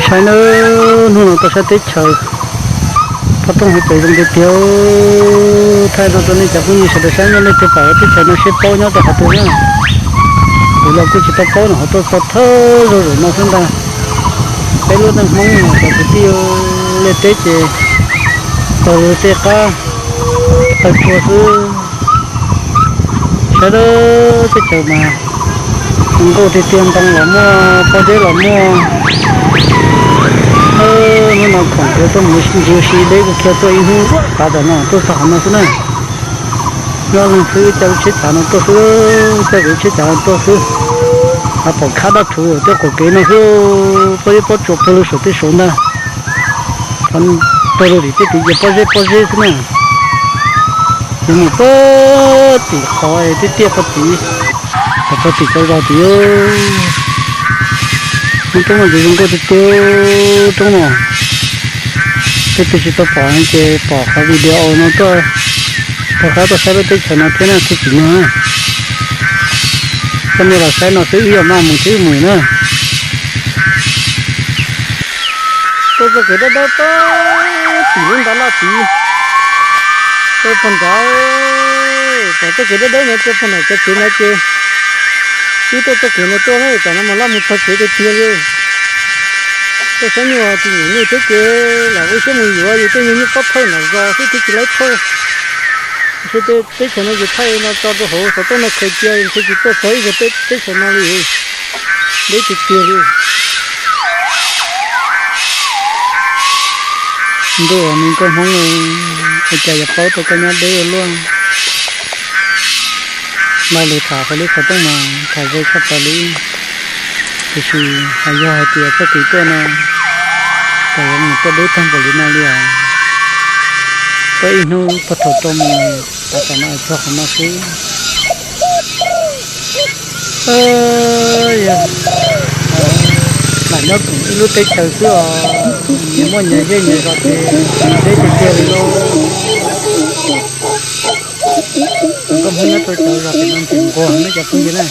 Saib nawb, hnub no tuaj saib teb chaws poj roob hauv pes zoo tiag tiag. Thaij rau nej cov phooj ywg sawv daws saib, nej twg pom teb chaws no seb paub nyob rau qhov twg na. Kuv los kuj tsis tau paub no, hauv tuaj txog thawj zaug zaum no xwb ntag. Peb lub neej Hmoob no cov kwv tij, liaj teb ces taug lub tej qab taw tsua xwb. Saib dab teb chaws mas zoo nkauj tiag tiag, ntoo los muaj, pob zeb los muaj. Hnub no khoom kuv tuaj mus ncig ua si deb kuv kiag tuaj ib hnub tav tom no tuaj txog qhov no xwb na. Nyob leej xwb caij lub tsheb tsav no tuaj xwb, caij kuv lub tsheb tsav no tuaj xwb. Av pom khab dab rhuv tej qaum kev no xwb, pob zeb pob tsuas pawg lug saum tej saud ntag. Qhov pawg lug tim tej tid ces pob zeb pob zeb xwb na. Ces mus puag tim qhov tiaj tiaj puag tim, tom puag tim cov zos tid. Lub roob no ces zoo nkauj tiag tiag, roob no. Tej tug tsis tau pom ces pom qhov video no tuaj, rov qab tuaj saib lub teb chaws no thiab na, txhiaj tsim nyog na. Koj niam los saib no xwb, wb yuav maj mus thiab wb mus na. Tuaj txoj kev dawb dawb puag tim lub ntawd loj tid, tuaj puag nrad, pom txoj kev dawb dawb no tuaj puag nram cov tsev no ces wb tuaj txoj kev no tuaj na, tam no mas loj mus txog tsev tiag tiag li. Tuaj saib nyuj tsis nyiam nyuj thiab ces lam ua siab mus yuav, yus tej nyuj nyob pob thawj nram zos xwb twb tsis laib thawj. Ntshe tej teb chaws no ces thaij no tso rau hauv xov tooj no khaws cia, ntshe tsis tuaj txog ib zaug teb chaws no li. Deb tiag tiag li. Ntuj, me nkauj Hmoob, ua cas yuav paub tau koj nyob deb ua luaj. Lo lus tham hauv lub xov tooj mas tham zoo tshaj plaws li. Tiam sis hais yog hais tias txoj kev tuaj no, cas yuav mus tuaj deb tag npaum li no li os. Tuaj ib hnub puag thaum rau mus, tav tam no txog qhov no xwb. Lam nyob koom ib lub teb chaws xwb os, nyias muaj nyias zej nyias zos ces deb tiag tiag li lauj. Nkauj Hmoob nyob rau cov zos pem no ntxim nquag ne cov phooj ywg na.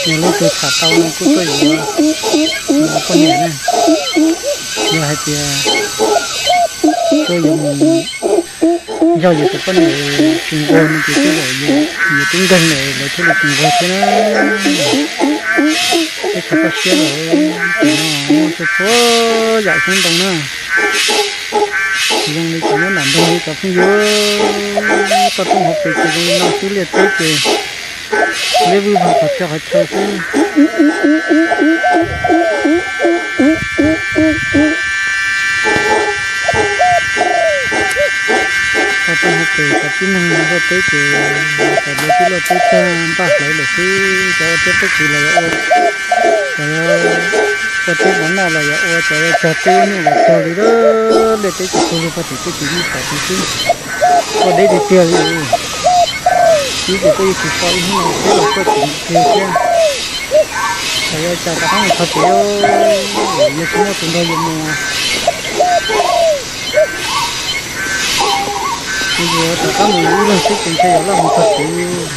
Yog leej twg tham tau no kuj tuaj yuav, yuav poj niam na. Yog hais tias tuaj yuav mus nrog yus tus poj niam tsis nquag no ces tej zaum yus, yus twb nkeeg lawm lawv thiaj li tsis nquag thiab na. Teb chaws toj siab lawm, tam no muaj txhua txhua yam xyoob ntoo na. Tsis zoo li cov nyob nram nroog li cov phooj ywg. Toj roob hauv pes ces zoo li no xwb, liaj teb ces liab vwj vag qhov txhia qhov chaw xwb. Toj roob hauv pes cov tib neeg luaj teb ces cov lawv tib luaj teb tag npaj hlawv lawm xwb, cov ua teb pob kws los yuav ua, cov ua teb mov noj los yuav ua, cov yuav cog teb nyuj los cog li lawm. Liaj teb ces pawg lug puag tim tej kwv yees tom tid xwb. Tuaj deb tiag tiag li. Ib ces tuaj yeej tsis so ib hnub no, peb los tuaj tsis nti kiag thiab. Txawm yuav cas rov qab mus txog tsev, yog tsis muaj tus nrog yus mus, yus rov qab mus yus ib leeg xwb ces ntshe yuav loj mus txog tsev.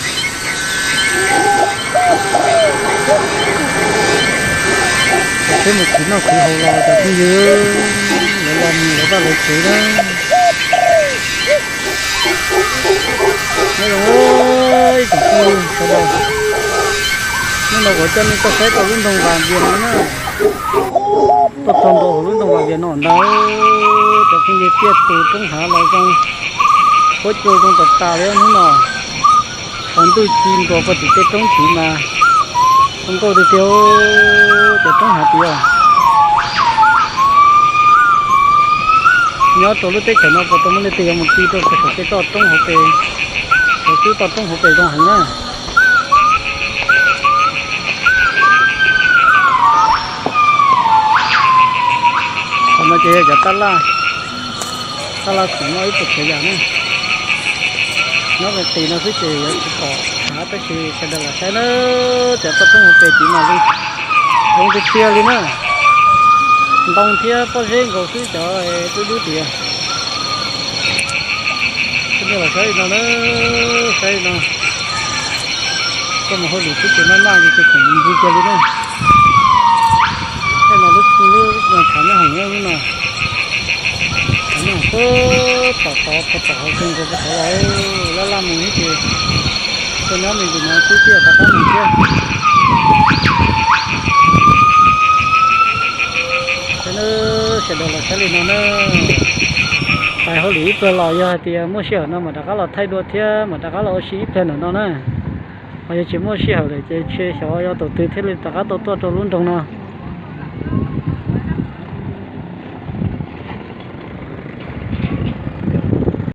Peb mus khwv noj khwv haus los cov phooj ywg, lawv los mus lawv vaj lawv tsev na. Nyob zoo ib tsoom phooj ywg sawv daws, hnub no kuv coj nej tuaj saib tau lub nroog Vas Vias no na. Tuaj txog ntua hauv lub nroog Vas Vias no ntag, cov phooj ywg, tiaj tus roob hav los zoo, huab cua zoo tas tas li hnub no. Qhov ntuj ci ntuas puag tim tej roob tid mas zoo nkauj tiag tiag, cov roob hav tid os. Nyob rau lub teb chaws no puas tau muaj leej twg yuav mus ti rau saum tej toj roob hauv pes, saum xub toj roob hauv pes zoo heev na. Qhov no ces yog cov tab laj, tab laj khoom noj ib puas tsav yam na. Nyob qis qis no xwb ces yuav tsis pom hav, tab sis sawv daws los saib na, cov toj roob hauv pes tid mas zoo tiag tiag li na. Ntoo thiab pob zeb nkaus xwb cov dub dub tid. Koj niam los saib li no na, saib li no. Koj mus hauj lwm xwb ces maj maj li ces khoom ntsis kiag li na. Tej no lub, lub Tshav nyob heev lub no, tshav nyob heev, tom tod pog tom hauv kawg nkaus pog tod los laj laj mus ib ces tuaj nyob me ntsis no xwb thiaj rov qab mus thiab. Sawv daws los saib li no na, pais hauj lwm ib pliag los yog hais tias muaj sij hawm no mam rov qab los thaij dua thiab mam rov qab los ua si ib pliag ntawm no na. Ho yog tsis muaj sij hawm lawm ces ntshe xyov yuav thaum twg thiaj li rov qab tau tuaj rau lub nroog no.